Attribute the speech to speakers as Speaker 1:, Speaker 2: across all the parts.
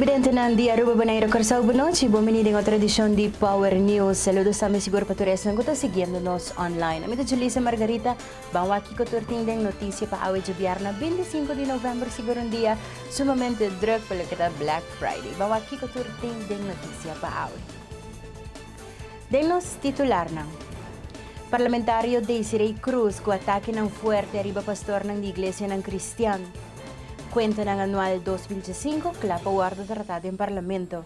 Speaker 1: Televidentenan di Aruba, Bonaire, Kòrsou, bon nochi. Bon bini den otro edishon di Power News. Saludos tambe sigur pa tur esnan ku ta siguiendo nos online. Ami ta Julissa Margarita. Ban wak kiko tur tin den notisia pa awe djabièrnè 25 di novèmber, sigur un dia sumamente drùk pa loke ta Black Friday. Ban wak kiko tur tin den notisia pa awe. Den nos titularnan, Parlamentario Desiree Croes ku atakenan fuerte ariba pastornan di iglesianan kristian. Kuentanan anual 2015 kla pa wòrdu tratá den Parlamento.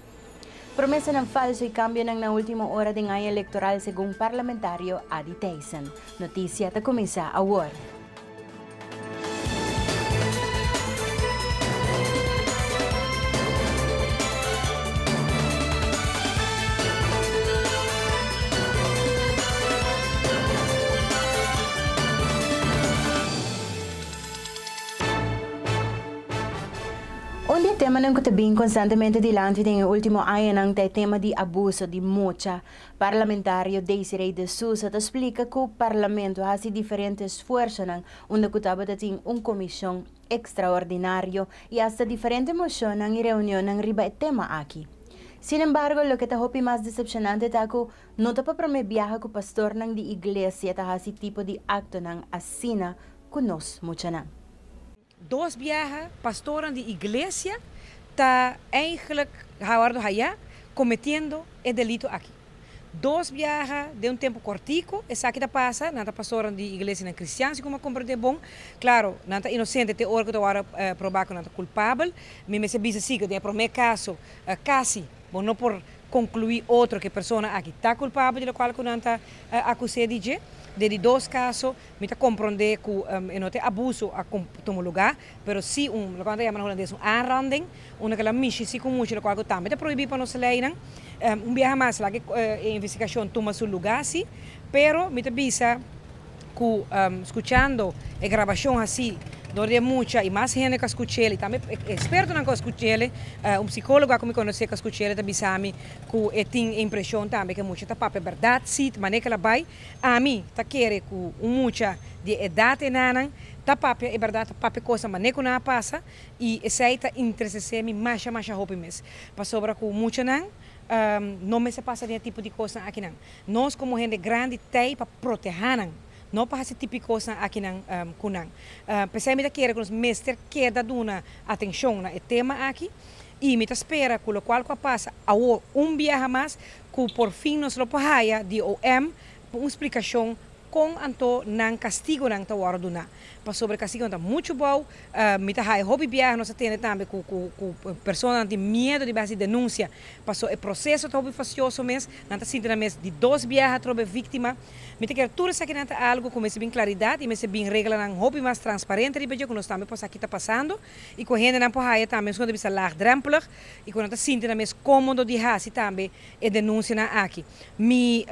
Speaker 1: Promesanan falso i kambionan na último ora den aña elektoral segun parlamentario Adi Thijssen. Notisia ta kuminsá awor. Un di e temanan ku ta bin konstantemente dilanti den e último añanan ta e tema di abuso di mucha. Parlamentario Desiree de Sousa ta splika ku Parlamento a hasi diferente esfuersonan unda ku tabata tin un komishon ekstraordinario i asta diferente moshonnan i reunionnan riba e tema aki. Sin embargo, loke ta hopi mas desepshonante ta ku no ta pa promé biaha ku pastornan di iglesia ta hasi tipo di aktonan asina ku nos muchanan.
Speaker 2: Dos biaha pastornan di iglesia ta eigenlijk wordo haya cometiendo e delito aki. Dos biaha den un tempo cortico esaki ta pasa, nan ta pastornan di iglesianan cristian si cu mi a comprende bon. Claro, nan ta inocente te ora cu ta wordo proba cu nan ta culpabel. Mi mester bisa si cu den e prome caso casi bo no por conclui otro cu e persona aki ta culpabel di locual cu nan ta acuse di dje. Den di dos caso Mi ta komprondé ku e no ta e abuso a tuma lugá, pero sí un, loke nan ta yama na hulandes un aanranding, unda ku el a mishi sí ku mucha, lokual ku tambe ta prohibí pa nos leinan. Un biaha mas laga e investigashon tuma su lugá sí, pero mi ta bisa ku skuchando e grabashon hasí dor di e mucha i mas hende ku a skuch'el i tambe ekspertonan ku a skuch'el, un psikólogo ku mi konosé ku a skuch'el ta bisa mi ku e tin e impreshon tambe ku e mucha ta papia bèrdat sí, manera ku el a bai. Ami ta kere ku un mucha di e edat enanan ta papia e bèrdat, ta papia kosnan manera ku nan a pasa i esei ta interesesé mi masha masha hopi mes. Pasobra ku muchanan no mester pasa den e tipo di kosnan akinan. Nos komo hende grandi tei pa protehá nan, no pa hasi tipo di kosnan akinan ku nan. P'esei mi ta kere ku nos mester keda duna atenshon na e tema aki i mi ta spera ku lokual ku a pasa awor un biaha mas ku por fin nos lo por haya di OM un splikashon kon anto nan kastigonan ta wòrdu duná. Pasobra e kastigonan ta muchu bou, mi ta haya hopi biaha nos a tende tambe ku ku ku personanan tin miedu di bai hasi denunsia pasobra e proseso ta hopi fastioso mes, nan ta sinti nan mes di dos biaha atrobe víktima. Mi ta kere tur esakinan ta algu ku mester bin klaridat i mester bin reglanan hopi mas transparente riba dje ku nos tambe por sa ki ta pasando i ku hendenan por haya tambe un bisa laagdrempelig i ku nan ta sinti nan mes kómodo di hasi tambe e denunsianan aki. Mi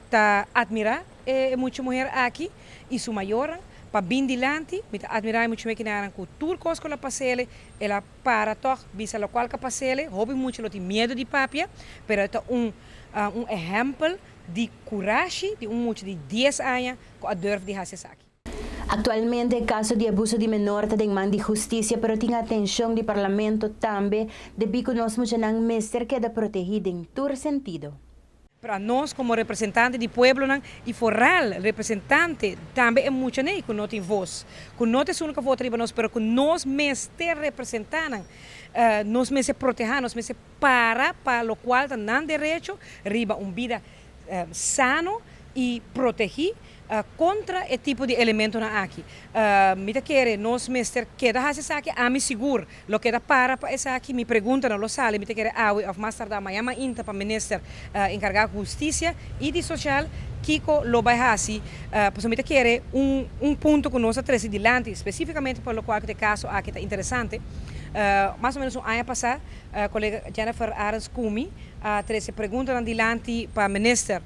Speaker 2: ta atmirá e mucha muher aki i su mayornan pa bin dilanti. Mi ta atmirá e mucha mekinan ku tur kos ku el a pas'ele, el a para tòg bisa lokual ku a pas'ele. Hopi mucha lo tin miedu di papia, pero e ta un un ehèmpel di kurashi di un mucha di dies aña ku a durf di hasi esaki.
Speaker 1: Aktualmente e kaso di abuso di menor ta den man di hustisia pero tin atenshon di Parlamento tambe debí ku nos muchanan mester keda protehí den tur sentido.
Speaker 2: Pero anos komo representante di pueblonan i foral representante tambe e muchanan ku no tin vos, ku no ta esun ku a vota riba nos pero ku nos mester representá nan, nos mester protehá, nos mester para pa lokual ta nan derecho riba un bida sano i protegí kontra e tipo di elementonan aki. Mi ta kere nos mester keda hasi esaki, ami sigur lo keda para pa esaki, mi preguntanan lo sali, mi ta kere awe òf mas tardá mañan mainta pa minister enkargá ku hustisia i di sosial kiko lo bai hasi, pasobra mi ta kere un un punto ku nos a trese dilanti spesífikamente pa lokual ku ta e kaso aki ta interesante, mas o ménos un aña pasá kolega Jennifer Arends ku mi a trese preguntanan dilanti pa minister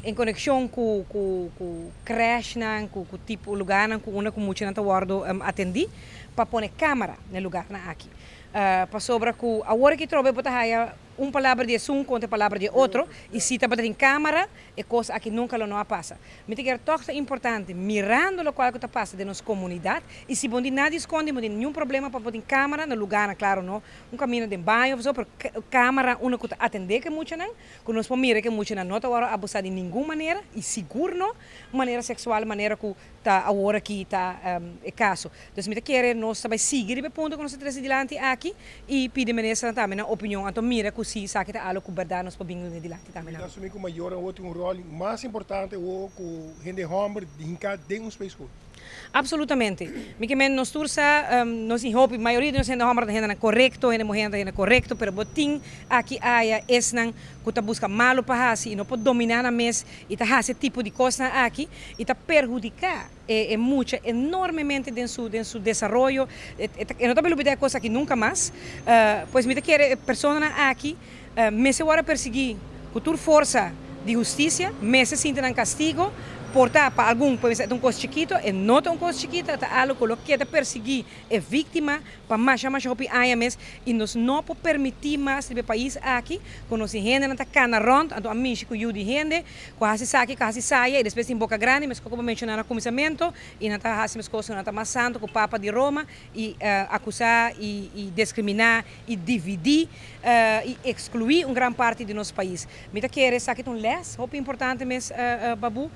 Speaker 2: en konekshon ku ku ku krèshnan, ku ku tipo lugarnan ku unda ku muchanan ta wòrdu atendí pa pone kámara na e lugarnan aki. Pasobra ku awor aki trobe bo ta haya. Un palabra di esun kontra e palabra di e otro i si tabata tin kamara e kos aki nunka lo no a pasa. Mi ta kere tòg ta importante mirando lokual ku ta pasa den nos komunidat i si bo no tin nada di skondi bo no tin niun problema pa bo tin kamara na lugarnan klaro no un kaminda den baño of so pero kamara unda ku ta atendé ku e muchanan ku nos por mira ku e muchanan no ta wòrdu abusá di ningun manera i sigur no un manera seksual manera ku ta awor aki ta e kaso. Dus mi ta kere nos ta bai sigui riba e punto ku nos a trese dilanti aki i pidi ministernan tambe nan opinion anto mira ku si esaki ta alo ku bèrdat nos por bin dune dilanti tambe
Speaker 3: Mi
Speaker 2: nan.
Speaker 3: ta asumí ku mayornan awor tin un ròl mas importante awor ku hende hòmber di hinká den un space school.
Speaker 2: Absolutamente. Mi ke men nos tur sa nos tin hopi, mayoria di nos hende hòmber ta hendenan korekto, hende muhénan ta hende korekto, pero bo tin aki aya esnan ku ta buska malu pa hasi i no por dominá nan mes i ta hasi e tipo di kosnan aki i ta perhudiká e mucha enormemente den su den su desaroyo. E no ta bai lubidá e kos aki nunka mas. Pues mi ta kere e personanan aki mester wòrdu persiguí ku tur forsa di hustisia, mester sinti nan kastigo. Por ta pa algun por bisa e ta un kos chikito, e no ta un kos chikito, e ta algu ku lo keda persiguí e víktima pa masha masha hopi aña mes i nos no por permití mas riba e pais aki ku nos tin hendenan ta kana rònt anto a mishi ku yu di hende ku a hasi esaki ku a hasi saya i despues tin boka grandi meskos ku bo menshoná na kuminsamentu i nan ta hasi meskos ku nan ta mas santu ku papa di Roma i akusá i diskriminá i dividí i ekskluí un gran parti di nos pais. Mi ta kere esaki ta un lès hopi importante mes Babu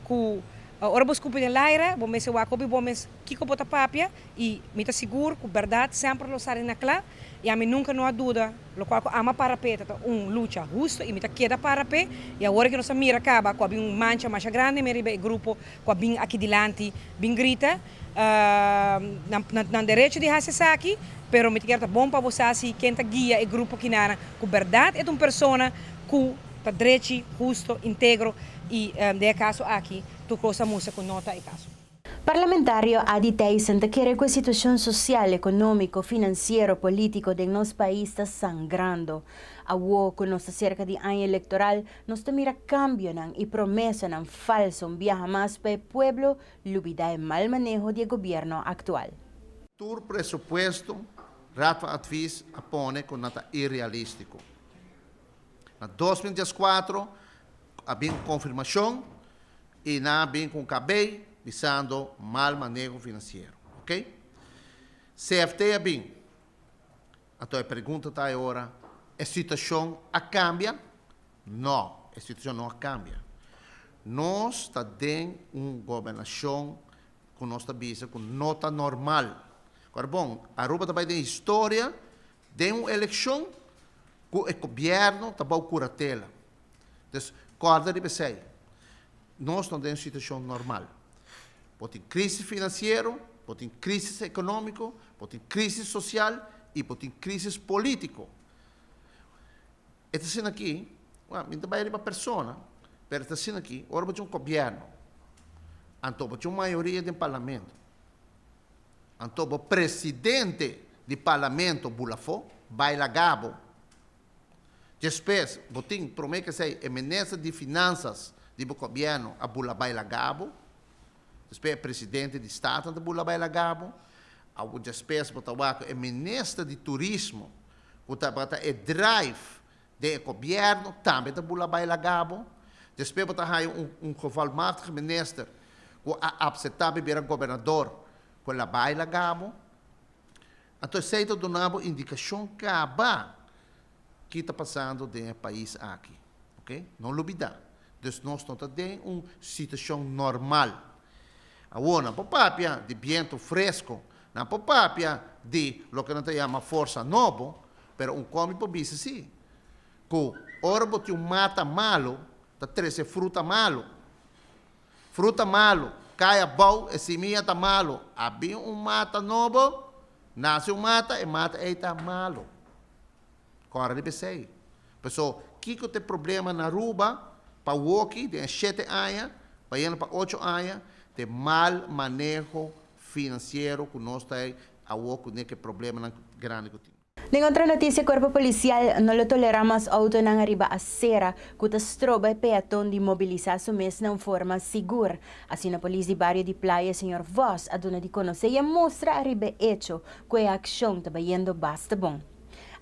Speaker 2: ku ora bo skupi den laira bo mester wak hopi bon mes kiko bo ta papia. I mi ta sigur ku bèrdat semper lo sali na kla, i ami nunka no a duda lokual ku ama para p'e ta ta un lucha hustu i mi ta keda para p'e. I awor ke nos a mira kaba ku a bin un mancha masha grandi me riba e grupo ku a bin aki dilanti bin grita nan nan derecho di hasi esaki, pero mi ta kier ta bon pa bo sa si ken ta guia e grupo kinanan ku bèrdat e ta un persona ku ta drechi, husto, integro i den e kaso aki tur kos a mustra ku no ta e kaso.
Speaker 1: Parlamentario Ady Thijssen ta kere ku e situashon sosial, ekonómiko, finansiero, polítiko den nos pais ta sangrando. Awor ku nos ta serka di aña elektoral, nos ta mira kambionan i promesanan falso un biaha mas pa e pueblo lubidá e mal maneho di e gobièrnu aktual.
Speaker 4: Tur presupuesto Raad van Advies a pone ku nan ta irealístiko. Na 2014 a bin konfirmashon I nan a bin ku un kabei bisando mal maneho finansiero. Ok. CFT a bin. Anto e pregunta ta e ora, e situashon a kambia? No, e situashon no a kambia. Nos ta den un gobernashon ku nos ta bisa ku no ta normal. Kòrda bon, Aruba ta bai den historia den un elekshon ku e gobièrnu ta bou kuratela. Dus, kòrda riba esei. Nos no den un situashon normal. Bo tin krísis finansiero, bo tin krísis ekonómiko, bo tin krísis sosial i bo tin krísis polítiko. E ta asina aki, wèl, mi no ta bai riba persona, pero e ta asina aki, ora bo tin un gobièrnu, anto bo tin un mayoria den parlamento, anto bo presidente di parlamento bula afó, bai laga bo, Despues bo tin prome kesei e minister di finansas di bo gobièrnu a bula bai laga bo, despues e presidente di staten ta bula bai laga bo, awo despues bo ta wak ku e minister di turismo ku tabata e drive den e gobièrnu tambe ta bula bai laga bo, despues bo ta haña un un gevolmachtigde minister ku a apseptá pa bira gobernador ku el a bai laga bo. Anto esei ta duna bo indikashon kaba ki ta pasando den e pais aki. Ok? No lubida. Dus nos no ta den un situashon normal. Awor nan por papia di biento fresko, nan por papia di loke nan ta yama forsa nobo, pero un komi por bisa si, ku ora bo tin un mata malo, ta trese fruta malo. Fruta malu, kai abou, e simia ta malu. A bin un mata nobo, nase un mata, e mata ei ta malu. Kòrda riba esei. Paso, kiko ta e problema na Aruba pa awoki, den e shete aña, bayendo pa ocho aña, ta e mal maneho finansiero ku nos ta awo kuné ku e problemanan grandi ku tin.
Speaker 1: Den otro noticia Cuerpo Policial no lo tolera mas autonan ariba acera cu ta stroba e peaton di mobilisa su mes na un forma sigur. Asina polis di bario di Playa señor Vos a duna di conoce y a mustra ariba e hecho cu e accion ta bayendo basta bon.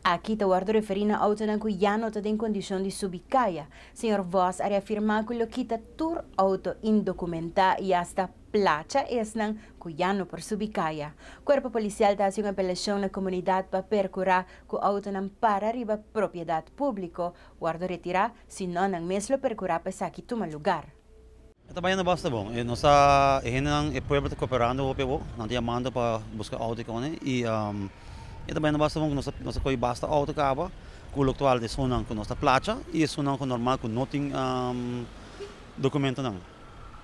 Speaker 1: Aki ta wòrdu referí na outonan ku ya no ta den kondishon di subi kaya. Señor Vos a reafirmá ku lo kita tur outo indokumentá i asta placha esnan ku ya no por subi kaya. Kuerpo Polisial ta hasi un apelashon na komunidat pa perkurá ku outonan para riba propiedat públiko wòrdu retirá, si no nan mes lo perkurá pa esaki tuma lugar.
Speaker 5: E ta bayendo basta bon. E nos ta e hendenan e pueblo ta koperando hopi awor. Nan ta yamando pa buska outo i kone i e ta bayendo basta bon ku nos ta nos ta kohe basta outo kaba ku lo aktual esunnan ku nos ta placha i esunnan ku normal ku no tin dokumentonan.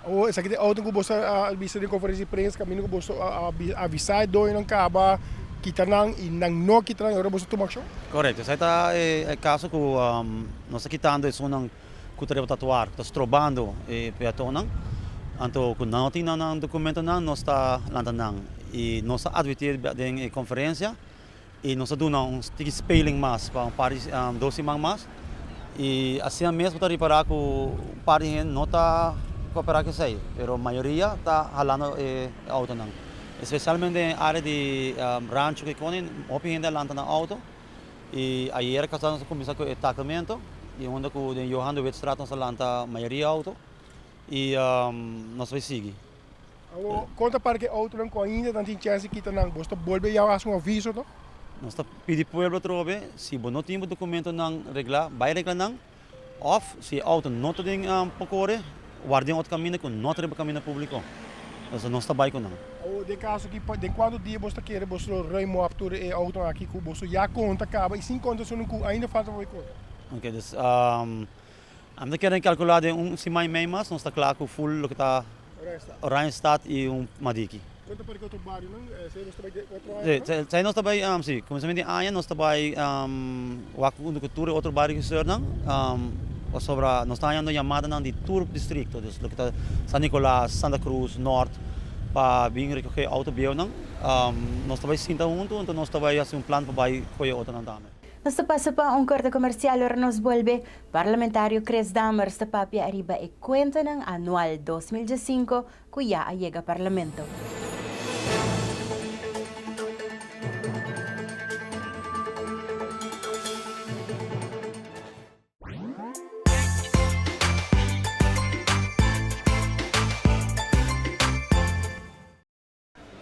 Speaker 3: Awor esaki ta e outo ku boso a bisa den konferensia di prensa kaminda ku boso a avisá e doñonan kaba kita nan i nan no kita nan i ora boso tuma akshon?
Speaker 5: Korekto, esaki ta e kaso ku nos ta kitando esunnan. ku ta riba tatuar ku ta strobando e peatonnan, anto ku nan no tin nan dokumentonan nos ta lanta nan i nos a advertí den e konferensia i nos a duna un tiki speling mas pa un par di dos siman mas i asina mes bo ta ripará ku un par di hende no ta koperá ku esei pero mayoria ta halando e outonan espesialmente den e área di Rancho Kikoni hopi hende a lanta nan outo. I ayera kasa nos a kuminsá ku e takelmentu i unda ku den Johan de Witstraat nos a lanta mayoria outo i nos bai sigui.
Speaker 3: Awor, kon ta para ku e outonan ku ainda nan tin chèns di kita nan? Bos ta bolbe ya hasi un aviso no?
Speaker 5: Nos ta pidi pueblo atrobe, si bo no tin bo dokumentonan reglá, bai regla nan òf si e outo no ta den por kore, warda den otro kaminda ku no ta riba kaminda públiko. Entonces nos ta bai ku nan.
Speaker 3: Awor den kaso aki den kuantu dia boso ta kere boso lo ruim op tur e outonan aki ku boso ya konta kaba i sin konta esunnan ku ainda falta pa bai konta?
Speaker 5: Ok, dus ami ta kere kalkulá den un siman i mei mas nos ta kla ku ful loke ta Oranjestad i un Madiki.
Speaker 3: Konta pa di ki otro barionan? Esei nos ta bai den otro aña no?
Speaker 5: Esei nos ta bai, si, kuminsamentu di aña nos ta bai wak huntu ku tur e otro bario geseurnan pasobra nos ta hañando yamadanan di tur distrikto, dus loke ta San Nicolas, Santa Cruz, Nort pa bin rekoge outo bieunan. Nos ta bai sinta huntu anto nos ta bai hasi un plan pa bai kohe otronan tambe.
Speaker 1: Nos ta pasa pa un korte komersial ora nos bolbe. Parlamentario Chris Dammers ta papia ariba e kuentanan anual 2015 ku ya a yega Parlamento.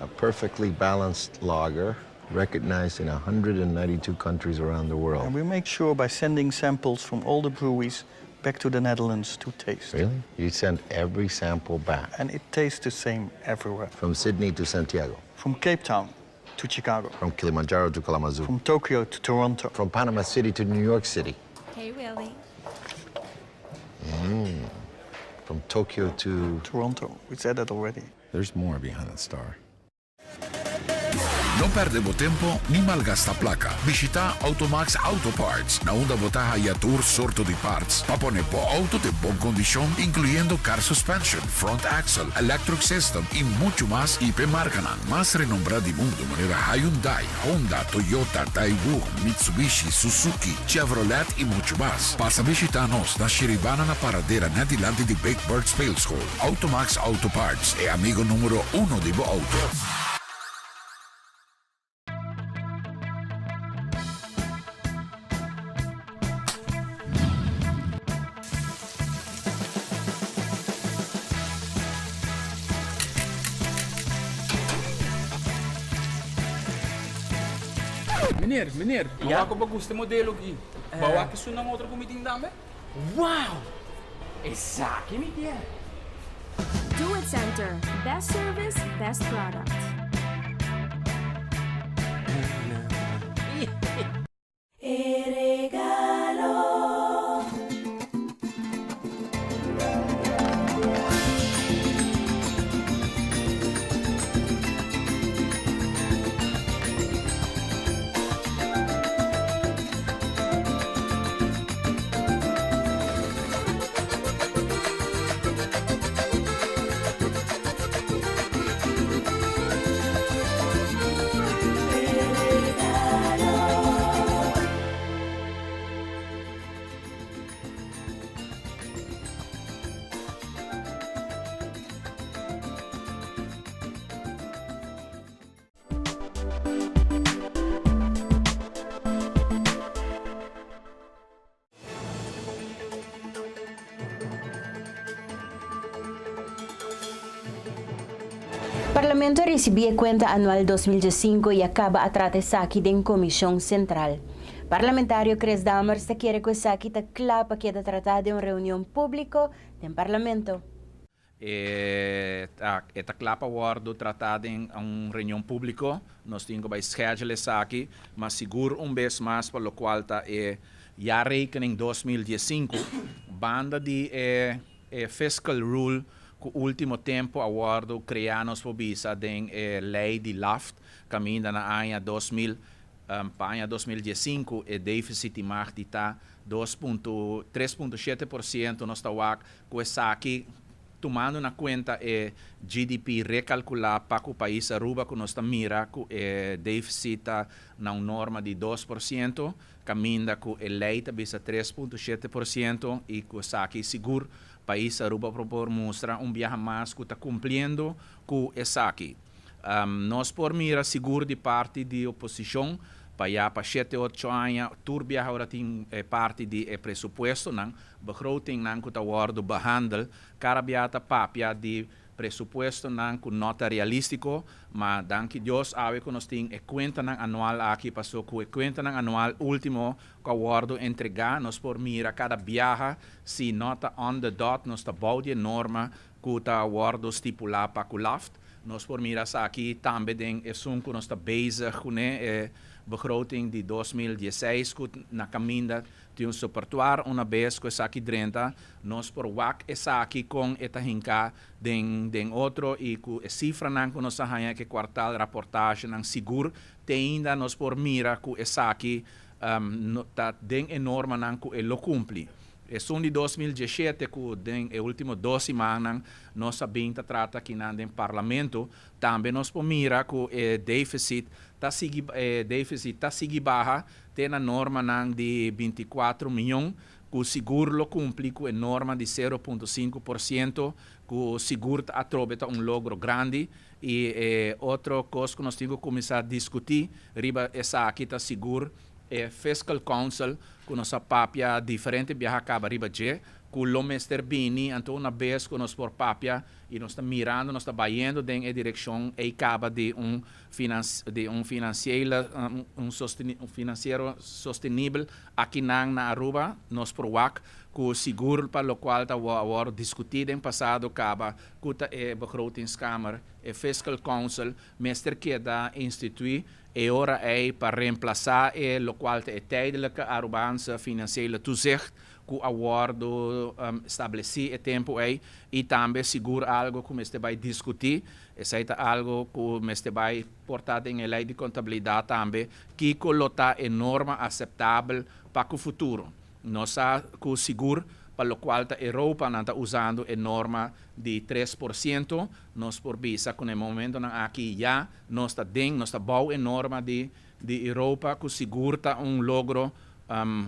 Speaker 6: A perfectly balanced lager recognized in 192 countries around the world.
Speaker 7: And we make sure by sending samples from all the breweries back to the Netherlands to taste.
Speaker 6: Really? You send every sample back?
Speaker 7: And it tastes the same everywhere.
Speaker 6: From Sydney to Santiago?
Speaker 7: From Cape Town to Chicago.
Speaker 6: From Kilimanjaro to Kalamazoo.
Speaker 7: From Tokyo to Toronto.
Speaker 6: From Panama City to New York City.
Speaker 8: Hey, Willie.
Speaker 6: From Tokyo to...
Speaker 7: Toronto. We said that already.
Speaker 6: There's more behind the star.
Speaker 9: No perde bo tempo ni malgasta placa. Bishita Automax Auto Parts, na unda bo ta haya tur sorto di parts pa pone bo auto den bon condicion, incluyendo car suspension, front axle, electric system y mucho mas y p'e marcanan mas renombra di mundo manera Hyundai, Honda, Toyota, Daewoo, Mitsubishi, Suzuki, Chevrolet y mucho mas. Pasa bishita nos na Shiribana na Paradera net dilanti di Big Bird Speelschool. Automax Auto Parts, e amigo numero uno di bo auto.
Speaker 10: Meneer, meneer, ma wak bo gusta e modelo aki. Bo a wak esunnan otro ku mi tin tambe? Wow! Esaki mi kier!
Speaker 8: Do It Center, best service, best product.
Speaker 11: E regalo.
Speaker 1: Parlamento a ricibi e cuenta anual 2015 y a caba a trata esaki den Comision Central. Parlamentario Chris Dammers ta kere cu esaki ta cla pa keda trata den un reunion publico den Parlamento.
Speaker 12: E ta e ta cla pa wordo trata den un reunion publico. Nos tin cu bay schedule esaki, mas sigur un bes mas pa locual ta e jaarrekening 2015, banda di e e fiscal rule cu ultimo tempo a wordo crea, nos por bisa, den e ley di LAFT, caminda na aña 2000 pa aña 2015 e deficit mag di ta 2.3.7%. Nos ta wak cu esaki, tumando na cuenta e GDP recalcula pa cu pais Aruba, cu nos ta mira cu e deficit ta na un norma di 2%, caminda cu e ley ta bisa 3.7%, y cu esaki sigur pais Aruba por mustra un biaha mas cu ta cumpliendo cu esaki. Nos por mira sigur di parti di oposicion pa ya pa 7, 8 aña, tur biaha ora tin parti di e presupuesto nan, begroting nan cu ta wordo behandel, cada biaha ta papia di presupuesto nan cu no ta realistico, ma danki Dios awe cu nos tin e cuenta nan anual aki, paso cu e cuenta nan anual ultimo cu a wordo entrega, nos por mira cada biaha si no ta on the dot, nos ta bou di norma cu ta wordo stipula pa cu LAFT. Nos por mira aki tambe den esun cu nos ta bezig cu e begroting di 2016 cu na caminda tin un repertoire. Una bes cu esaki drenta, nos por wak esaki con e ta hinca den otro y cu e cifra nan cu nos haya cu kwartaal rapportage nan, sigur te ainda nos por mira cu esaki no, ta den e norma nan cu e lo cumpli. Esun di 2017 cu den e ultimo 2 siman nos a bin ta trata aki na den parlamento, tambe nos por mira cu e deficit ta sigui, e deficit ta sigui baha te na norma nan di 24 miyon, cu sigur lo cumpli cu e norma di 0.5%, cu sigur atrobe ta un logro grandi. Y otro cos cu nos tin cu cuminsa discuti riba esaki ta sigur e Fiscal Council, cu nos a papia diferente biaha caba riba dje, cu lo mester bini. Anto una bes cu nos por papia y nos ta mirando, nos ta bayendo den e direccion e caba di un financiële un financiero sostenibel aki nan na Aruba, nos por wak cu sigur pa locual ta awor discuti den pasado caba, cu ta e begrotingskamer, e Fiscal Council mester keda institui e ora ey pa reemplasa e locual ta e tijdelijke Arubaanse financiële toezicht cu a wordo estableci e tempo ey. Y tambe sigur algo cu mester bay discuti, esey ta algo cu mester bay porta den ley di contabilidad tambe, kico lo ta e norma aceptabel pa e futuro. Nos sa cu sigur pa locual ta Europa nan ta usando e norma di 3%, nos por bisa cu na e momento nan aki ya nos ta bou e norma di Europa, cu sigur ta un logro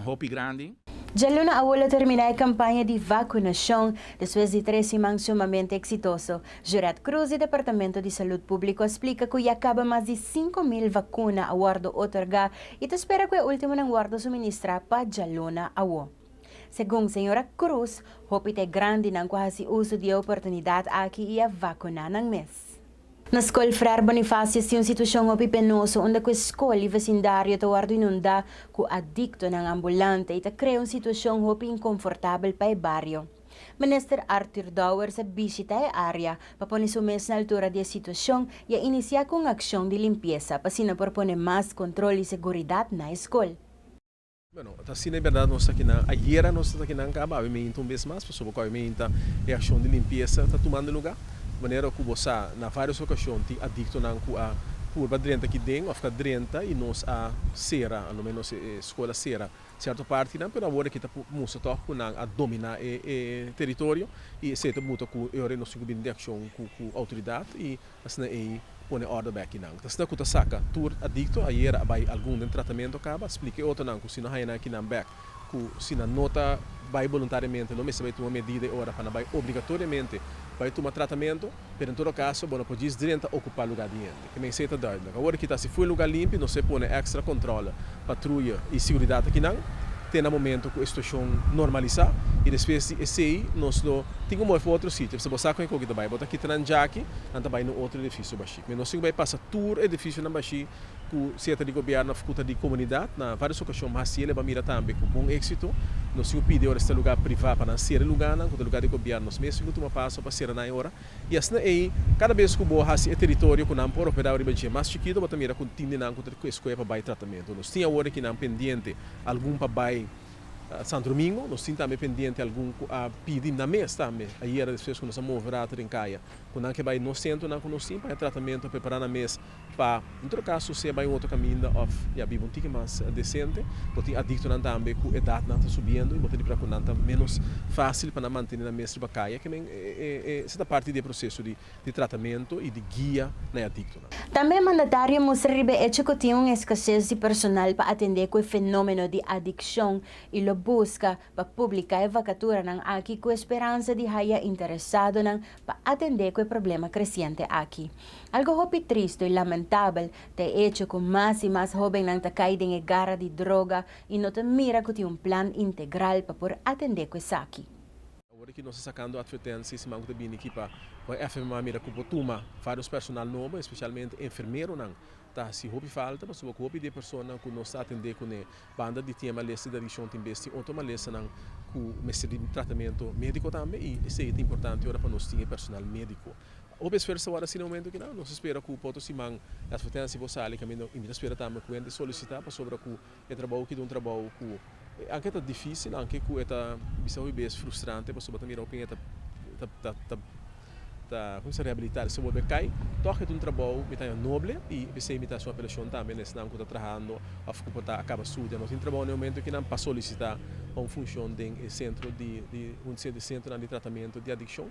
Speaker 12: hopi grandi.
Speaker 1: Dialuna awor a termina e campaña di vacunacion despues di 3 siman sumamente exitoso. Juret Cruz, di Departamento di Salud Publico, a splica cu ya caba mas di 5 mil vacuna a wordo otorga y ta spera cu e ultimo nan wordo suministra pa dialuna awo. Segun señora Cruz, hopi ta grandi nan cu a haci uso di e oportunidad aki y a vacuna nan mes. Na scol Frère Bonifacio tin un situacion hopi penoso, unda cu e scol y vecindario ta wordo inunda cu adicto nan ambulante y ta crea un situacion hopi inconfortabel pa e bario. Minister Arthur Dowers a bishita e area pa pone su mes na altura di e situacion y a inicia cu accion di limpiesa pa asina por pone mas control y seguridad na scol.
Speaker 13: Bueno, asina, na berdad, nos aki na ayera nos ta aki na caba, obviamente un bes mas, pasobra obviamente e accion di limpiesa ta tumando luga. Manera cu bo na varios ocasion tin adicto nan cu a purba drenta aki den, of drenta y nos a cera, al menos e scol a cera cierto parti nan, pero awor aki ta mustra toch cu nan a domina e teritorio y esey ta mucho cu e ora nos tin di accion cu autoridad y asina e pone orde back nan. Asina cu ta saca tur adicto, ayera bay algun den tratamento caba, splica otro nan cu si no haya aki nan back, cu si nan no ta bay voluntariamente, lo mester bay tuma medida ora pa bay obligatoriamente bay tuma tratamento, pero en todo caso, bueno, por drenta ocupa lugar di hende. Kiermen esey ta duidelijk. Awor aki ta si foi lugar limpi, nos ta pone extra control, patruya y seguridad aki nan. te na momento ku e situashon normalisá i despues di esei nos lo tin ku move pa otro sitio. Pasobra bo sa kon e koki ta bai, bo ta kita nan djaki, nan ta bai na un otro edifisio bashí. Mi nos tin ku bai pasa tur edifisionan bashí ku sea ta di gobièrnu òf ku ta di komunidat. Na vários okashon mas hasiel e bo a mira tambe ku bon éksito. Nos tin ku pidi ora si ta lugá privá pa nan sera e lugánan ku ta lugá di gobièrnu. Nos mes tin ku tuma paso pa sera nan e ora. I asina ei, kada bes ku bo hasi e teritorio ku nan por operá riba dje mas chikitu, bo ta mira ku tin di nan ku ta eskohe pa bai tratamentu. Nos tin awor aki nan pendiente algun pa bai Santo Domingo, nos tin tambe pendiente algun ku a pidi nan mes tambe ayera despues ku nos a move rato den kaya, ku nan ke bai nos sentronan ku nos tin pa e tratamentu, prepará nan mes Pa un otro kaso sea bai un otro kaminda òf ya biba un tiki mas desente. Bo tin adiktonan tambe ku edatnan ta subiendo i bo ta ripara ku nan ta ménos fásil pa nan mantené nan mes riba kaya. Ke men esei ta parti di e proseso di tratamentu i di guia na e adiktonan.
Speaker 1: Tambe e mandatario mustra riba e echo ku tin un eskases di personal pa atendé ku e fenómeno di adikshon i lo buska pa publiká e vakaturanan aki ku e speransa di haya interesadonan pa atendé ku e problema kresiente aki. Algo hopi tristo i lamentabel ta e echo ku mas i mas hóbennan ta kai den e gara di droga i no ta mira ku tin un plan integral pa por atendé ku esaki.
Speaker 13: Awor ki nos ta sakando atvertensia siman ku ta bini aki pa FMA mira ku por tuma vários personal nobo, espesialmente enfermeronan Ta hasi hopi falta pasobra ku hopi di e personanan ku nos ta atendé kuné banda di tin e malesa di adikshon tin bes tin otro malesanan ku mester di tratamentu médiko tambe i esei ta importante ora pa nos tin e personal médiko. Hopi esfuerso ta wòrdu hasi na momento kinan. Nos ta spera ku por otro siman e atvertensia por sali kaminda i mi ta spera tambe ku hende solisitá pasobra ku e trabou aki ta un trabou ku anke ta difísil anke ku e ta bisa hopi bes frustrante pasobra ta mira hopi hende ta ta ta ta kuminsá rehabilitá despues bolbe kai, tòg e ta un trabou mi ta haña noble i p'esei mi ta hasi un apelashon tambe na esnan ku ta trahando òf ku por ta a kaba studia. Nos tin trabou na e momento kinan pa solisitá pa un funshon den e sentro di di un di sentronan di tratamentu di adikshon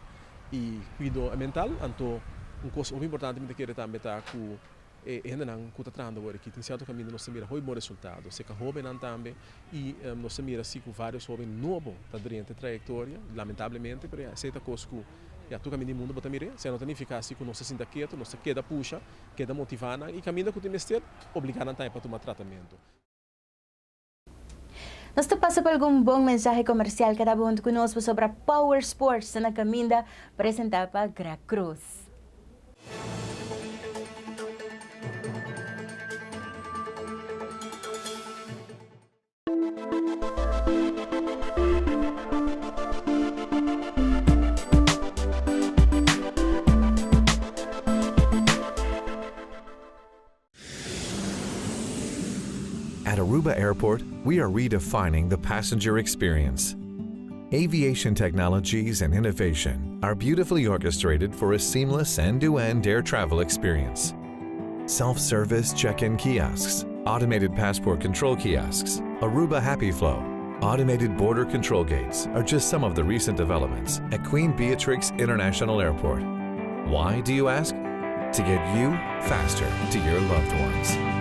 Speaker 13: i kuido mental. Anto un kos hopi importante mi ta kere tambe ta ku E hendenan ku ta trahando awor aki tin sierto kaminda nos ta mira hopi bon resultado, serka hóbennan tambe i nos ta mira si ku vários hóben nobo ta drenta e trayektoria, lamentablemente, pero ya esei ta kos ku ya tur kaminda di mundu bo ta mir'é, esei no ta nifiká si ku nos ta sinta ketu, nos ta keda pusha, keda motivá nan i kaminda ku tin mester obligá nan tambe pa tuma tratamentu.
Speaker 1: Nos ta pasa pa algun bon mensahe komersial keda bo huntu ku nos pasobra Power Sports ta na kaminda presentá pa Greg Cruz.
Speaker 14: At Aruba Airport, we are redefining the passenger experience. Aviation technologies and innovation are beautifully orchestrated for a seamless end-to-end air travel experience. Self-service check-in kiosks, automated passport control kiosks, Aruba Happy Flow, automated border control gates are just some of the recent developments at Queen Beatrix International Airport. Why, do you ask? To get you faster to your loved ones.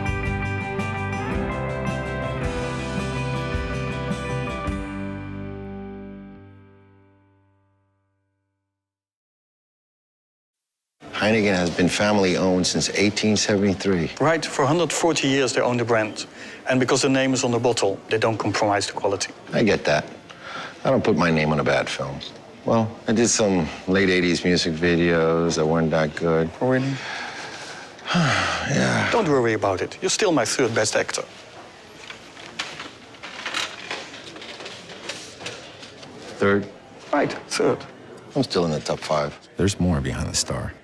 Speaker 6: Heineken has been family owned since 1873.
Speaker 7: Right, for 140 years they own the brand. And because the name is on the bottle, they don't compromise the quality.
Speaker 6: I get that. I don't put my name on a bad film. Well, I did some late 80s music videos that weren't that good.
Speaker 7: Oh, really?
Speaker 6: yeah.
Speaker 7: Don't worry about it. You're still my third best actor.
Speaker 6: Third?
Speaker 7: Right, third.
Speaker 6: I'm still in the top five. There's more behind the star.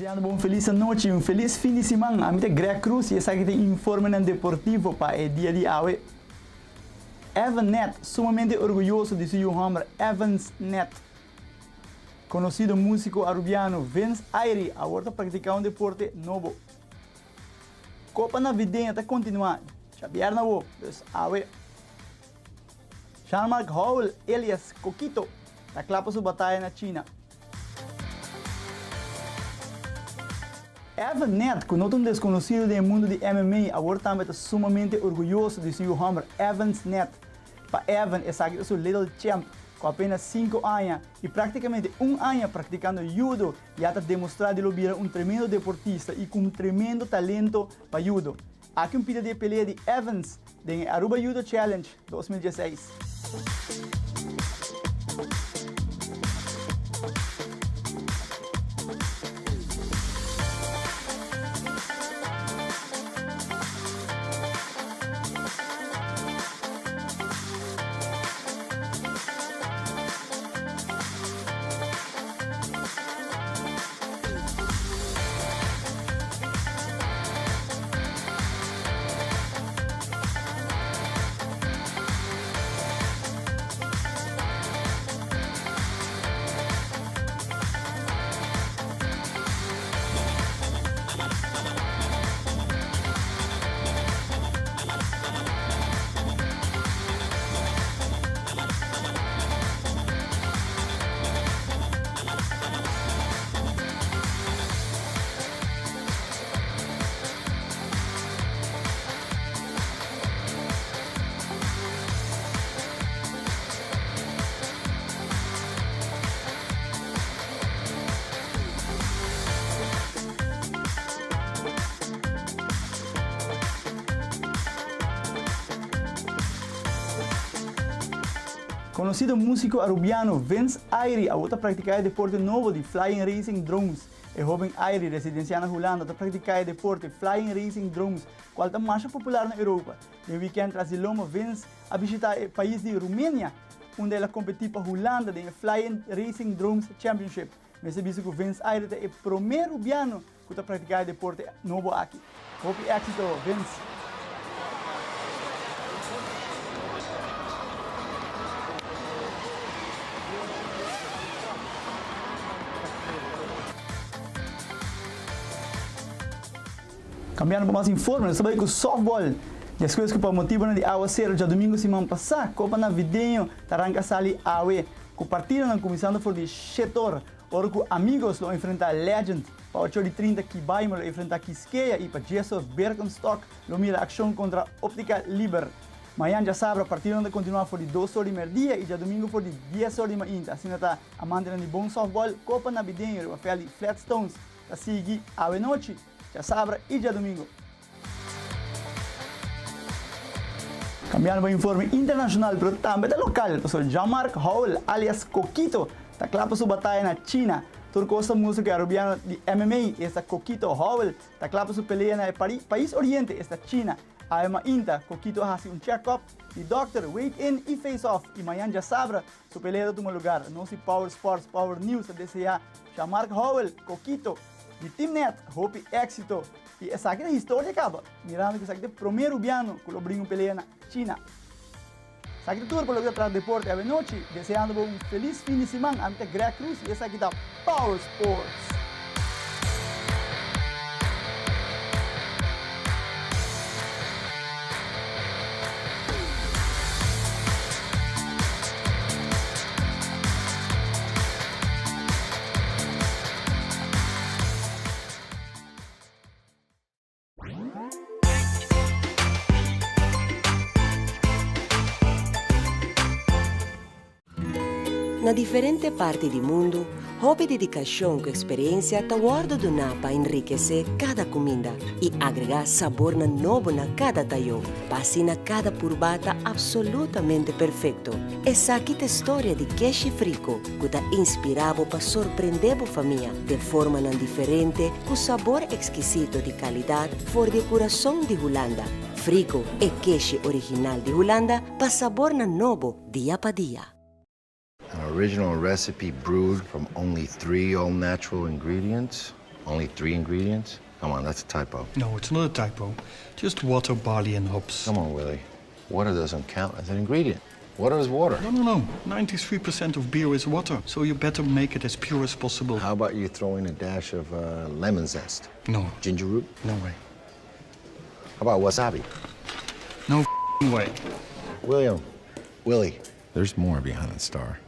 Speaker 15: Deseando bo un felis anochi y un felis fin di siman. Ami ta Greg Cruz y esaki ta e informenan deportivo pa e dia di awe. Evan Nett sumamente orguyoso di su yu homber Evans Nett. Conocido musico Arubiano Vince Ayri awor ta practica un deporte nobo. Copa Navideña ta continua djabièrnè awo, dus awe. Jean-Marc Howell elias Coquito ta kla pa su bataya na China. Evan Nett, ku no ta un deskonosido den e mundu di MMA, awor tambe ta sumamente orguyoso di su yu hòmber Evans Nett. Pa Evan, esaki ta su little champ. Ku apenas sinku aña i praktikamente un aña praktikando judo, ya ta demostrá di lo bira un tremendo deportista i ku un tremendo talento pa judo. Aki un pida di e pelea di Evans den e Aruba Judo Challenge 2016. Conocido musico Arubiano Vince Ayri awor ta practica e deporte nobo di Flying Racing Drones. E hoben Ayri, residencia na Hulanda, ta practica e deporte Flying Racing Drones, cual ta masha popular na Europa. Den weekend tras di lomba Vince a bishita e pais di Rumenia, unda el a competi pa Hulanda den e Flying Racing Drones Championship. Mester bisa cu Vince Ayri ta e prome Rubiano cu ta practica e deporte nobo aki. Hopi exito Vince! Cambiando pa mas informe, nos ta bay cu softball. Despues cu pa motibonan di awacero djadomingo siman pasa, Copa Navideño ta ranca sali awe cu partidonan cuminsando for di shetor. Ora cu Amigos lo enfrenta Legend, pa ocho di 30 Kibaima lo enfrenta Quisqueya y pa diesor Birkenstock lo mira accion contra Optica Liber. Mañan djasabra partidonan ta continua for di dos or di merdia y djadomingo for di dies or di mainta. Asina ta amantenan di bon softball, Copa Navideño riba veld di Flatstones ta sigui awe nochi, djasabra y djadomingo. Cambiando pa informe internacional pero tambe ta local pasobra Jean-Marc Howell alias Coquito ta cla pa su bataya na China. Tur cos ta mustra cu e Arubiano di MMA esta Coquito Howell ta cla pa su pelea na e pais oriente esta China. Awe mainta Coquito a haci un check-up di dokter, weigh-in y face-off y mañan djasabra su pelea ta tuma lugar. Nos di Power Sports Power News ta desea Jean-Marc Howell, Coquito, di Team Net hopi exito. Y esaki ta historia caba, mirando cu esaki ta e prome Rubiano cu lo bringa un pelea na China. Esaki ta tur pa loke ta trata deporte awenochi, deseando bo un feliz fin di siman. Ami ta Greg Cruz y esaki ta Power Sports.
Speaker 16: Na diferente parti di mundu, hopi dedikashon ku eksperensia ta wòrdu duná pa enrikesé kada kuminda i agregá sabornan nobo na kada tayó, pa asina kada purbá ta apsolutamente perfekto. Esaki ta e storia di Keshi Friko ku ta inspirá bo pa sorprendé bo famia den formanan diferente ku sabor ekskisito di kalidat for di e kurason di Hulanda. Frico, e keshi original di Hulanda, pa sabornan nobo dia pa dia.
Speaker 6: An original recipe brewed from only three all-natural ingredients. Only three ingredients? Come on, that's a typo.
Speaker 7: No, it's not a typo. Just water, barley, and hops.
Speaker 6: Come on, Willie. Water doesn't count as an ingredient. Water is water.
Speaker 7: No, no, no. 93% of beer is water, so you better make it as pure as possible.
Speaker 6: How about you throw in a dash of uh, lemon zest?
Speaker 7: No.
Speaker 6: Ginger root?
Speaker 7: No way.
Speaker 6: How about wasabi?
Speaker 7: No way.
Speaker 6: William. Willie. There's more behind the star.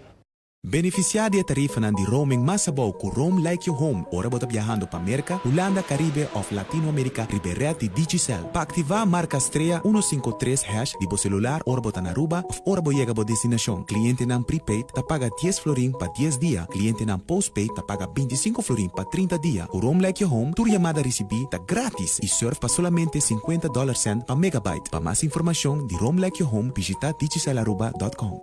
Speaker 17: Benefisiá di e tarifanan di roaming mas abou ku Roam Like You Home ora bo ta biahando pa Merka, Hulanda, Karibe òf Latinoamerika riba e ret di Digicel. Pa aktivá, marka strea uno sinku tres hash di bo selular ora bo ta na Aruba òf ora bo yega bo destinashon. Klientenan prepaid ta paga dies florin pa dies dia, klientenan postpaid ta paga bintisinko florin pa trinta dia. Ku Roam Like You Home tur yamada risibí ta grátis i sùrf pa solamente sinkuenta dòler sènt pa megabyte. Pa mas informashon di Roam Like You Home bishitá digicelaruba dòt com.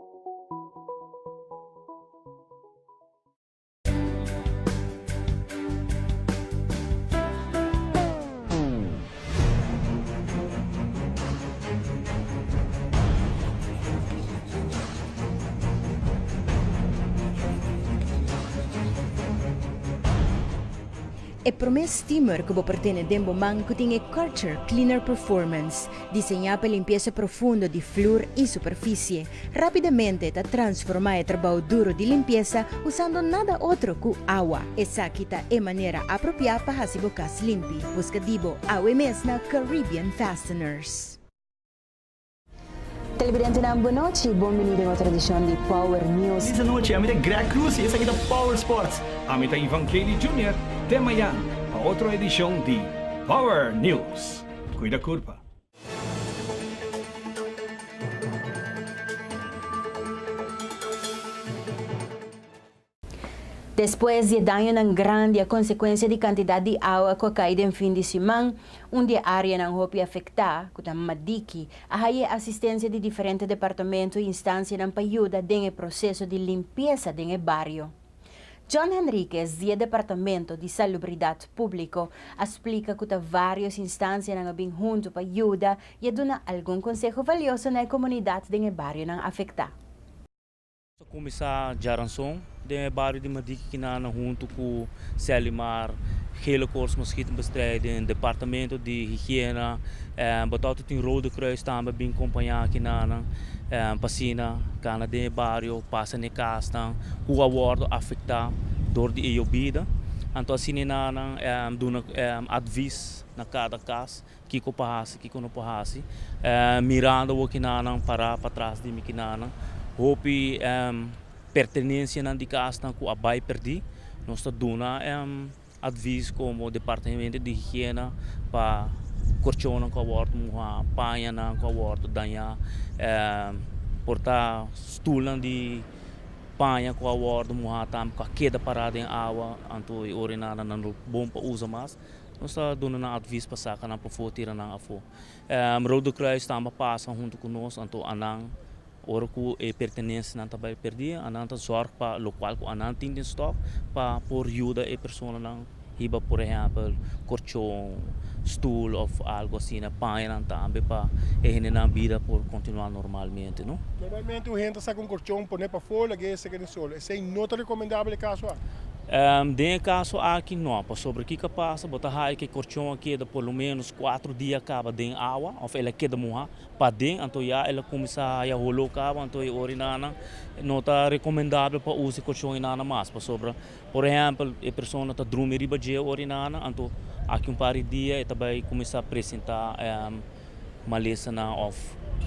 Speaker 1: E promé steamer ku bo por tene den bo man ku tin e Karcher Cleaner Performance, diseñá pa limpiesa profundo di flur i superfisie. Rápidamente ta transformá e trabou duro di limpiesa usando nada otro ku awa. Esaki ta e manera apropiá pa hasi bo kas limpi. Buska di bo awe mes na Caribbean Fasteners. Televidentenan bon nochi, bon bini den otro edicion di Power News.
Speaker 18: Feliz anochi, ami ta Greg Cruz y esaki ta Power Sports.
Speaker 10: Ami ta Ivan Kelly Junior, te mayan pa otro edicion di Power News. Cuida curpa.
Speaker 1: Despues di e dañonan grandi a konsekuensia di kantidat di awa ku a kai den fin di siman, un di e áreanan hopi afektá, ku ta Madiki, a haña e asistensia di diferente departamento i instansianan pa yuda den e proseso di limpiesa den e bario. John Henriquez di e Departamento di Salubridat Públiko a splika ku ta vários instansianan a bin huntu pa yuda i a duna algun konseho valioso na e komunidat den e barionan afektá.
Speaker 19: A kuminsá djaranson den e bario di Madiki Kinana huntu ku Selimar, Gele Koorts Mosquietenbestrijding, Departamento di Higiena, Batouta tin Rode Kruis tambe a bin kompañá Kinana pa asina kana den e bario, pasa na e kasnan ku a wòrdu afektá dor di e yobida. Anto asina nan duna advis na kada kas. Kiko pa hasi, kiko no por hasi. Mirando awor kinanan pará patras di mi kinanan, hopi pertenensianan di kasnan ku a bai pèrdí. Nos ta duna advis komo departamento di higiena pa korchonnan ku a wòrdu muhá, pañanan ku a wòrdu dañá, por ta stulnan di paña ku a wòrdu muhá tambe ku a keda pará den awa, anto e ora nan no bon pa usa mas. Nos ta duna nan advis pa saka nan pafó, tira nan afó. Rode Kruis tamba pasa huntu ku nos, anto anan ora ku e pertenensianan ta bai perdí, anan ta zòrg pa lokual ku anan tin den stòk pa por yuda e personanan hiba por ehèmpel korchon, stul òf algu asina, pañanan tambe pa e hendenan bida por kontinuá normalmente, no.
Speaker 3: Normalmente un hende ta saka un korchon pone pafó lag'é seka den sol. Esei no ta rekomendabel e kaso aki?
Speaker 19: Den e kaso aki no, pasobra kiko a pasa, bo ta haya ku e korchon a keda por lo menos kuatro dia kaba den awa òf el a keda muhá paden, anto ya el a kuminsá haya holó kaba, anto e ora enanan no ta rekomendabel pa usa e korchon enanan mas, pasobra por ehèmpel e persona ta drumi riba dje e ora enanan, anto aki un par di dia e ta bai kuminsá presentá malesanan òf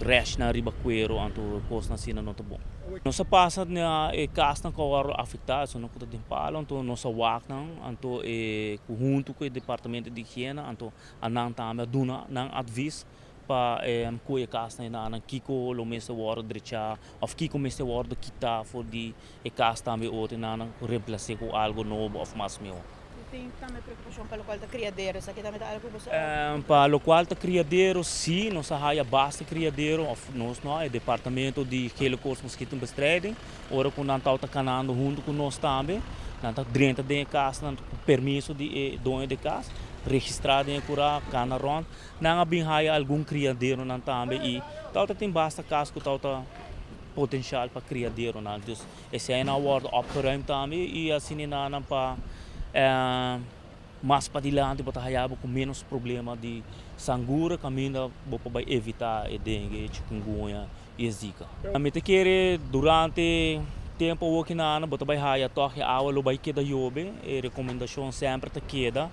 Speaker 19: rèshnan riba kuero, anto kosnan asina no ta bon. Nos a pasa na e kasnan ku a wòrdu afektá, esunnan ku ta den palo, anto nos a wak nan, anto e ku huntu ku e departamento di higiena, anto anan tambe a duna nan advis pa ku e kasnan enanan kiko lo mester wòrdu drechá òf kiko mester wòrdu kitá for di e kas tambe otro enanan ku remplas'é ku algu nobo òf mas mihó.
Speaker 20: Tin tambe preocupacion pa locual ta criadero, esaki tambe ta algo cu boso a.
Speaker 19: Pa locual ta criadero, si, nos a haya basta criadero, of nos no, e departamento di Gele Koorts Mosquietenbestrijding, ora cu nan tawata canando hunto cu nos tambe, nan ta drenta den e casnan cu permiso di e doño di cas, registra den e cura, cana rond, nan a bin haya algun criaderonan tambe y tawata tin basta cas cu tawata potencial pa criaderonan, dus. Esei nan a wòrdu opgeruimd tambe i asina nan pa. Mas padilanti bo ta haya bo ku ménos problema di sangura kaminda bo por bai evitá e dengue, e chikungunya i e zika. Mi ta kere durante tempu awoki na ana bo ta bai haya tòg e awa lo bai keda yobe. E rekomendashon semper ta keda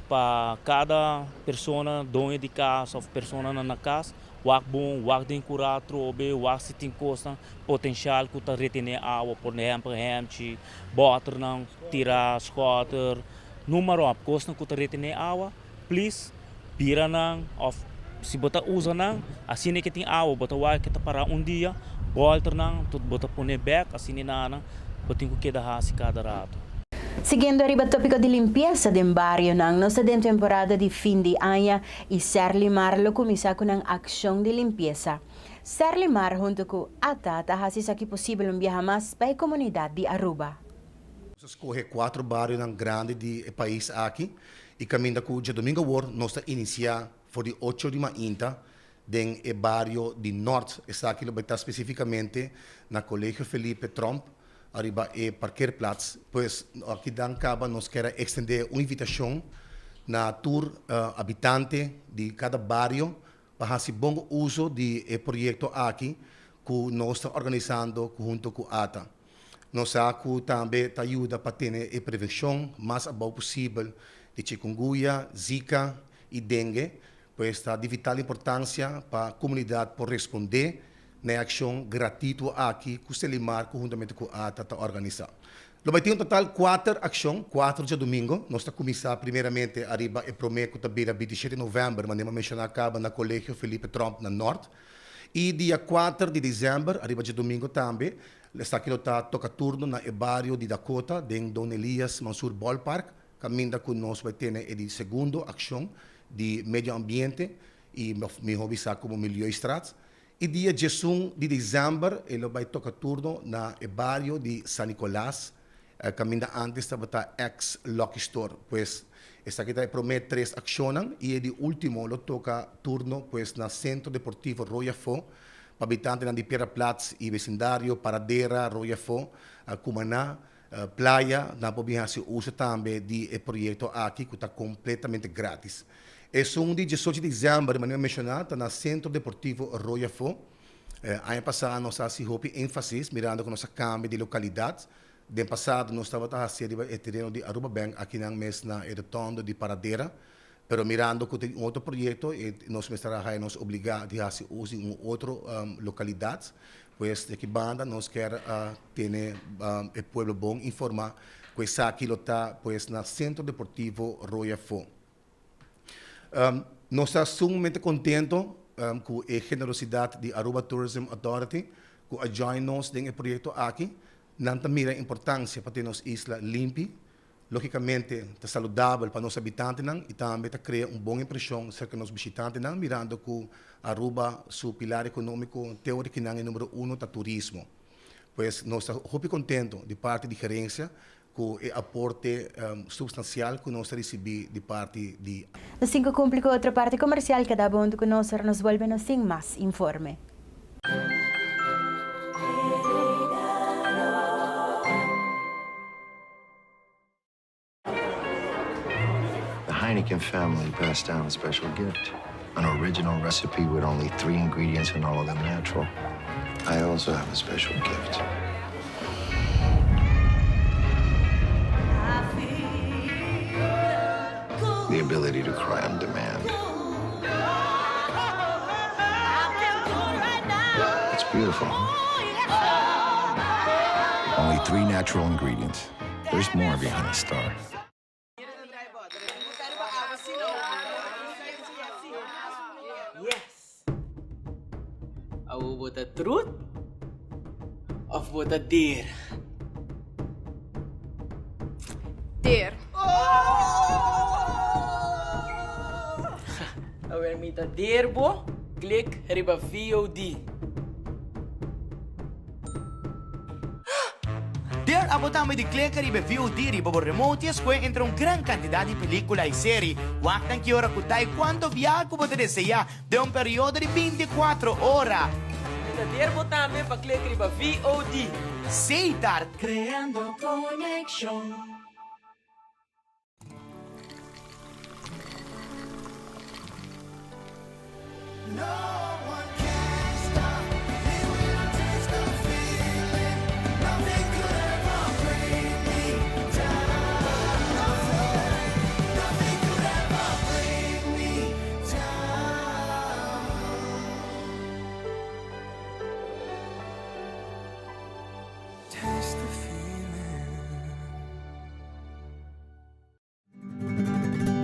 Speaker 19: pa kada persona doño di kas òf personanan na kas wak bon, wak den kurá atrobe, wak si tin kosnan potenshal ku ta retené awa, por ehèmpel hèmchi, bòternan tirá, skòter. Numa ròp, kosnan ku ta retené awa, plis bira nan òf si bo ta usa nan, asina ke tin awa bo ta wak ke ta pará un dia, bòlter nan tot bo ta pone bèk, asina na nan bo tin ku keda hasi kada ratu.
Speaker 1: Siguiendo riba tópiko di limpiesa den barionan, nos ta den temporada di fin di aña i Serlimar lo kuminsá ku nan akshon di limpiesa. Serlimar huntu ku ata ta hasi esaki posibel un biaha mas pa e komunidat di Aruba.
Speaker 21: Nos a skohe kuatro barionan grandi di e pais aki i kaminda ku djadumingu awor nos ta inisiá for di ocho di mainta den e bario di Nort. Esaki lo bai ta spesifikamente na Kolegio Felipe Tromp ariba e parkeerplaats. Pues aki dan kaba nos kier a ekstendé un invitashon na tur habitante di kada bario pa hasi bon uso di e proyekto aki ku nos ta organisando hunto ku ata. Nos sa ku tambe ta yuda pa tene e prevenshon mas abou posibel di chikungunya, zika i dengue, pues ta di vital importansia pa komunidat por respondé na e akshon gratituo aki ku Selimar konhuntamente ku ata ta organisá. Lo bai tin un total kuater akshon, kuater djadumingo. Nos ta kuminsá primeramente ariba e promé ku ta bira binti shete novèmber, manera mi a menshoná kaba na Kolegio Felipe Tromp na Nort. I dia kuater di desèmber, ariba djadumingo tambe, esaki lo ta toka turno na e bario di Dakota den Don Elias Mansur Ballpark, kaminda ku nos bai tene e di segundo akshon di medio ambiente i mihó bisá komo Milieustraat. I dia diesun di desèmber e lo bai toka turno na e bario di San Nicolas, kaminda ántes tabata ex Lucky Store. Pues esaki ta e promé tres akshonnan i e di último lo toka turno pues na Sentro Deportivo Rooi Afó pa habitantenan di Piedra Plat i besindario, Paradera, Rooi Afó, Cumaná, Playa, nan por bin hasi uso tambe di e proyekto aki ku ta kompletamente gratis. Esun di diesocho di dezèmber, manera mi a menshoná, ta na Sentro Deportivo Rooi Afó. Aña pasá nos a hasi hopi énfasis mirando ku nos a kambia di lokalidat. Den pasado nos tabata hasié riba e tereno di Aruba Bank akinan mes na e rotondo di Paradera. Pero mirando ku tin un otro proyekto e nos mester a haya nos obligá di hasi uso di un otro lokalidat. Pues di aki banda nos kier a tene e pueblo bon informá ku esaki lo ta pues na Sentro Deportivo Rooi Afó. Nos ta sumamente kontento ku e generosidat di Aruba Tourism Authority ku a join nos den e proyekto aki. Nan ta mira e importansia pa tene nos isla limpi. Lógikamente ta saludabel pa nos habitantenan i tambe ta krea un bon impreshon serka nos bishitantenan mirando ku Aruba su pilar ekonómiko teorikinan e número uno ta turismo. Pues nos ta hopi kontento di parti di gerensia ku e aporte supstansial ku nos ta risibí di parti di.
Speaker 1: Nos tin ku kumpli ku otro parti komersial, keda bo huntu ku nos ora nos bolbe nos tin mas informe.
Speaker 6: The Heineken family passed down a special gift. An original recipe with only three ingredients and all of them natural. I also have a special gift. The ability to cry on demand. It's beautiful, huh? Only three natural ingredients. There's more behind the star.
Speaker 10: Yes! Awo bo ta trut of bo ta der?
Speaker 22: Der.
Speaker 10: Awer mi ta der bo, klik riba VOD.
Speaker 23: Der abo tambe di kleka riba e VOD riba bo remote i a skohe entre un gran kantidat di pelikula i seri. Wak nan ki ora ku ta i kuantu biaha ku bo ta deseá den un periodo di bintikuatro ora.
Speaker 10: Mi ta der bo tambe pa klek riba VOD.
Speaker 23: Seitar.
Speaker 11: Creando conexion.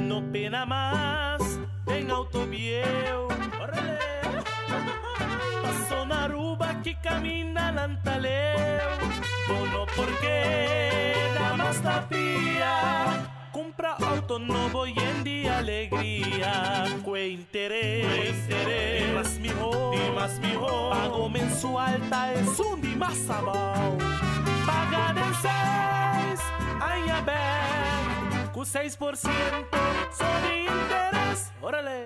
Speaker 2: No pena mas den auto bieu. Orale! Paso na Aruba ki caminda nan ta leu. Bo no por keda mas na pia. Cumpra auto nobo yen di alegria. Cue interes, di mas miho, di mas miho. Pago mensual ta esun di mas abao. Paga den seis aña bek cu 6% so di interes. Orale!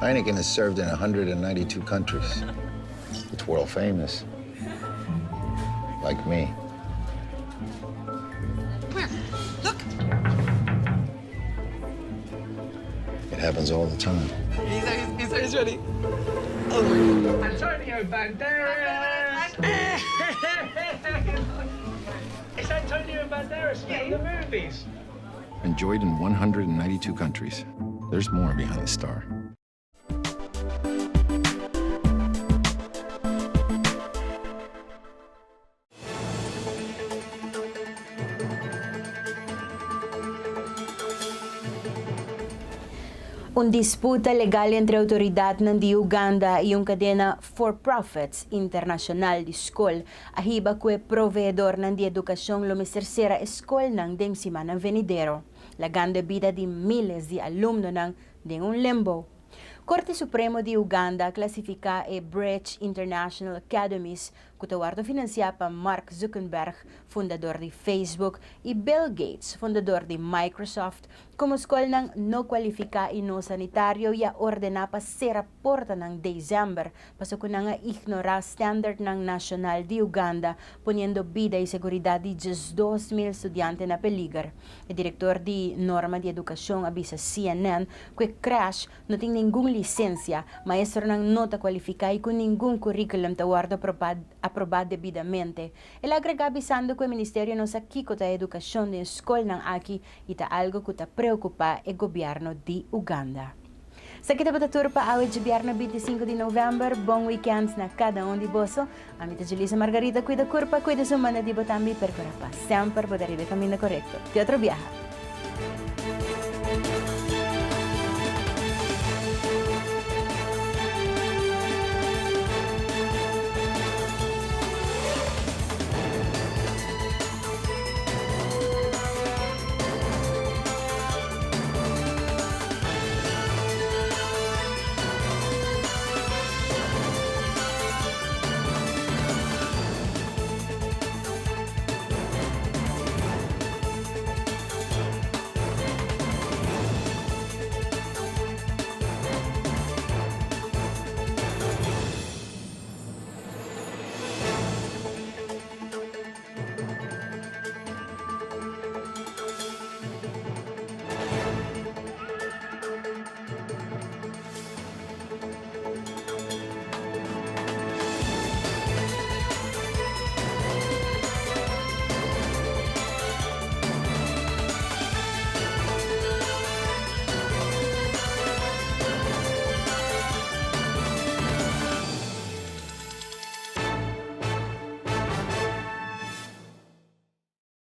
Speaker 6: Heineken is served in 192 countries. It's world famous. Like me.
Speaker 4: Where? Look.
Speaker 6: It happens all the time.
Speaker 4: He's, he's, he's ready. Oh my God.
Speaker 5: Antonio Banderas! It's Antonio Banderas from the movies.
Speaker 6: Enjoyed in 192 countries. There's more behind the star.
Speaker 1: Un disputa legal entre autoridadnan di Uganda y un cadena for-profits internacional di scol a hiba cu e proveedornan di educacion lo mester cera e scolnan den simannan venidero, lagando e bida di miles di alumnonan den un limbo. Corte Supremo di Uganda a clasifica e Bridge International Academies ku ta wòrdu finansiá pa Mark Zuckerberg, fundador di Facebook, i Bill Gates, fundador di Microsoft, komo skolnan no kualifiká i no sanitario i a ordená pa sera portanan desèmber paso ku nan a ignorá standardnan nashonal di Uganda, poniendo bida i seguridat di 12,000 studiante na peliger. E direktor di Norma di Edukashon a bisa CNN ku e krèsh No tin ningun lisensia, maestronan no ta kualifiká i ku ningun curriculum ta wòrdu aprobá debidamente. El a agregá bisando ku e ministerio no sa kiko ta e edukashon den skolnan aki i ta algu ku ta preokupá e gobièrnu di Uganda. Esaki tabata tur pa awe djabièrnè 25 di novèmber. Bon wikènt na kada un di boso. Ami ta Julissa Margarita, kuida kurpa, kuida su manda di bo tambe i perkurá pa semper bo ta riba e kaminda korekto. Te otro biaha.